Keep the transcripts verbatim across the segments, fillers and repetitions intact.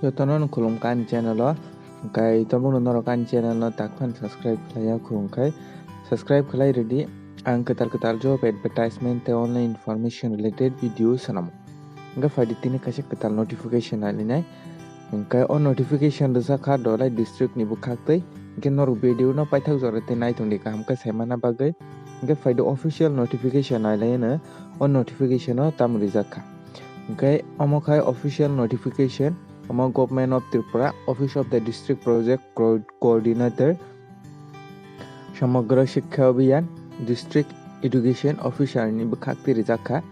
Jotono no khulumkha ani channel o. Hwnkhe tabukno norok ani channel no tak phano subscribe khlaiya khwrwngkhe subscribe khlai rwdi. Ang kwtal kwtal job advertisement tei online information related video swnamo. Hwnkhe phaidi tini kaisa kwtal notification nalinai. Hwnkhe o notification rwjak kha Dholai district ni bwkhaktwi. Hwnkhe norok video no paithak jora tei naitongdi kaham khe saimana bagwi. Hwnkhe phaidi official notification nailaino o notification o tamo rijak kha. Hwnkhe omo khai official notification, omo Government of Tripura, Office of the District Project Co-, Coordinator, Samagra Shiksha Abhiyan, District Education Officer ni bwkhaktwi rijak kha.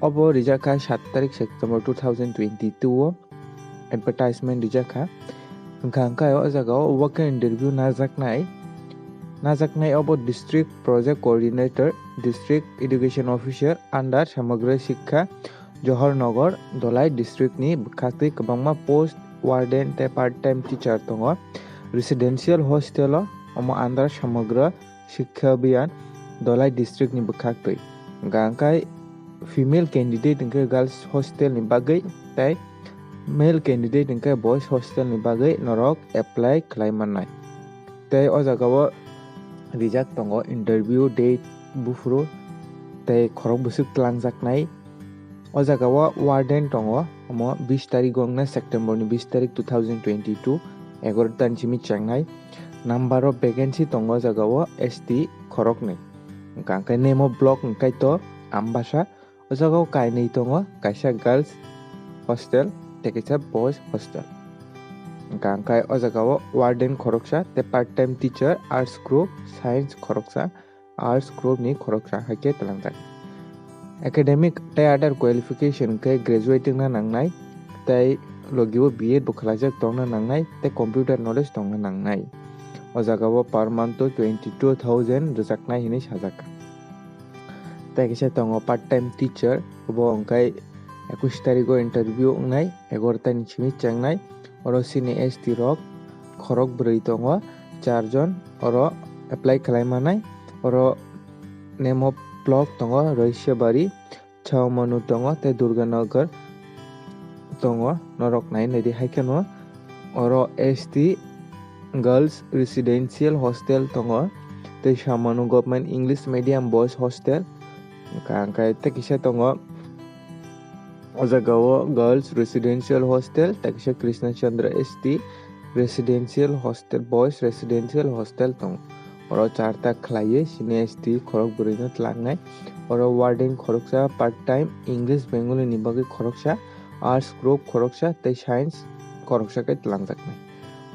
Obo rijak kha saat tarik September two thousand twenty-two o advertisement rijak kha. Hwnkha hwnkhe o jaga o walk-in interview najaknai. Najaknai obo District Project Coordinator, District Education Officer under Samagra Shiksha, Johor Nagar, Dholai district ni bwkhaktwi kwbangma post, warden tei part time teacher tongo. Residential hostel o omo under Samagra Shiksha Abhiyan, Dholai district ni bwkhaktwi. Hwnkha hwnkhe female candidate hwnkhe girls hostel ni bagwi tei male candidate hwnkhe boys hostel ni bagwi norok apply khlai mannai. Tei o jaga o rijak tongo interview date buphuru tei khorok bwswk twlangjaknai. O jaga o warden tongo, omo bis tarik wngna September ni bis tarik two thousand twenty-two, egaroh ta ni simi chengnai. Number of vacancy tongo o jaga o S T khoroknwi. Hwnkha hwnkhe name of block hwnkhe to Ambasa. O jaga o kainwi tongo, kaisa girls hostel tei kaisa boys hostel. Hwnkha hwnkhe o jaga o warden khoroksa tei part time teacher arts group, science khoroksa, arts group ni khoroksa hai khe twlangjak. Academic tei other qualification khe graduate wngna nangnai tei logi o B Ed bo khlaijak tongna nangnai tei computer knowledge tongna nangnai. O jaga o per month o twenty two thousand rwjaknai hinwi sajak. Tei kisa tongo part time teacher, bo hwnkhe ekush tarik o interview wngnai, egaroh ta ni simi chengnai. Oro chini S T rok khorok bwrwi tongo, char jon oro apply khlai manai. Oro name of block tongo Roisabari, Chawmanu tongo tei Durganagar tongo, norok nai naidi. Hai kheno oro S T Girls Residential Hostel tongo tei Chawmanu Government English Medium Boys Hostel. Hwnkha hwnkhe tei kisa tongo o jaga o Girls Residential Hostel tei kisa Krishna Chandra S T Residential Hostel, Boys Residential Hostel tongo. Oro charta khlaiwi chini S T khorok bwrwino twlangnai. Oro warden khoroksa, part time English Bengali ni bagwi khoroksa, arts group khoroksa tei science khoroksa khe twlangjaknai.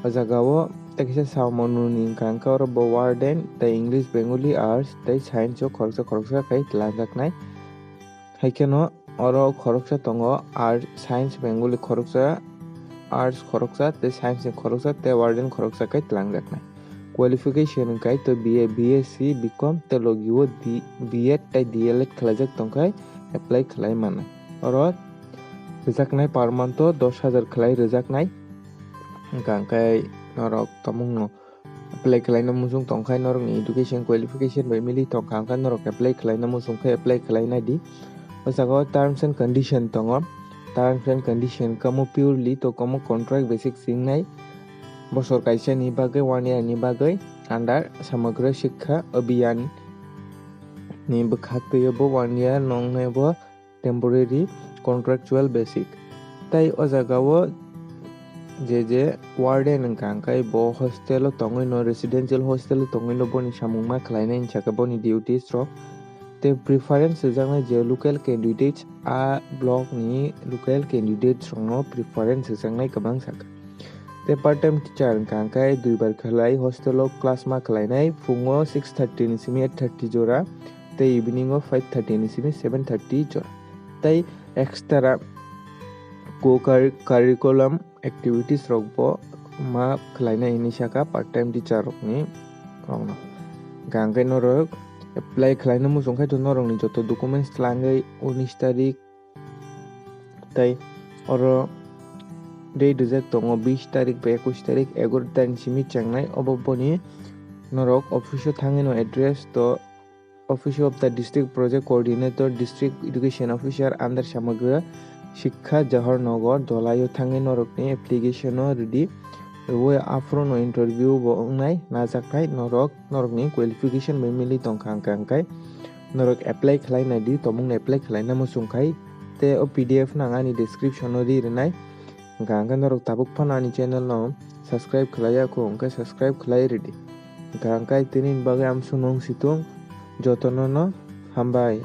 O jaga o tei kisa Chawmanu ni hwnkha hwnkhe oro bo warden tei English Bengali arts tei science o khoroksa khoroksa khe twlangjaknai. Hai kheno oro khoroksa tongo, arts, science Bengali khoroksa, arts khoroksa tei science ni khoroksa tei warden khoroksa khe twlangjaknai. Qualification hwnkhe to B A, B S C, B Com tei logi o D-, B Ed tei D L Ed khlaijak tongkhai apply khlai mano. Oro rwjaknai per month o dos hajar khlai rwjaknai. Hwnkha hwnkhe norok tomungno apply khlaina muchung tongkhai, norokni education qualification bai mili tongkha, hwnkhe norok apply khlaina muchung khe apply khlaina di. O jaga o terms and condition tongo. Terms and condition kamo purely to kamo contract basic singnai. Bosor kaisa ni bagwi, one year ni bagwi under Samagra Shiksha Abhiyan ni bwkhak twi bo one year nongnai bo temporary contractual basic. Tai o jaga o je je warden wngkha, hwnkhe bo hostel o tongwi no, residential hostel o tongwi no boni samung ma khlainai hinsa khe boni duties rok. Tei preference rwjaknai je local candidates, a block ni local candidates rok no preference rwjaknai kwbang sakha. Tei part time teacher wngkha, hwnkhe duibar khlai hostel o class ma khlainai, phungo six thirty ni simi eight thirty jora, tei evening o five thirty ni simi seven thirty jora. Tei extra co-curri-, curriculum activities rok bo ma khlainai hinwi sakha part time teacher rokni rokno. Hwnkhe norok apply khlaina muchung khai to norokni joto documents twlangwi unis tarik, tei oro date rijak tongo bis tarik bai ekush tarik, egaroh ta ni simi chengnai. Obo boni norok office o thangwi no address to Office of the District Project Coordinator, District Education Officer under Samagra Sikha Jahar Nagar Dolaio thangwi norokni application-o rwdi. Rwui aphuru no interview bo wngnai, najaknai norok, norokni qualification bai mili tongkha hwnkha hwnkhe norok apply khlai naidi, tongmungno apply khlaina muchung khai. Tei o P D F no ang ani description-o ri rwnai. Hwnkha hwnkhe norok tabuk phano ani channel no subscribe khlaiya kho, hwnkhe subscribe khlai rwdi. Hwnkha hwnkhe tini bagwi amsukno wng situng, jotono no hambai.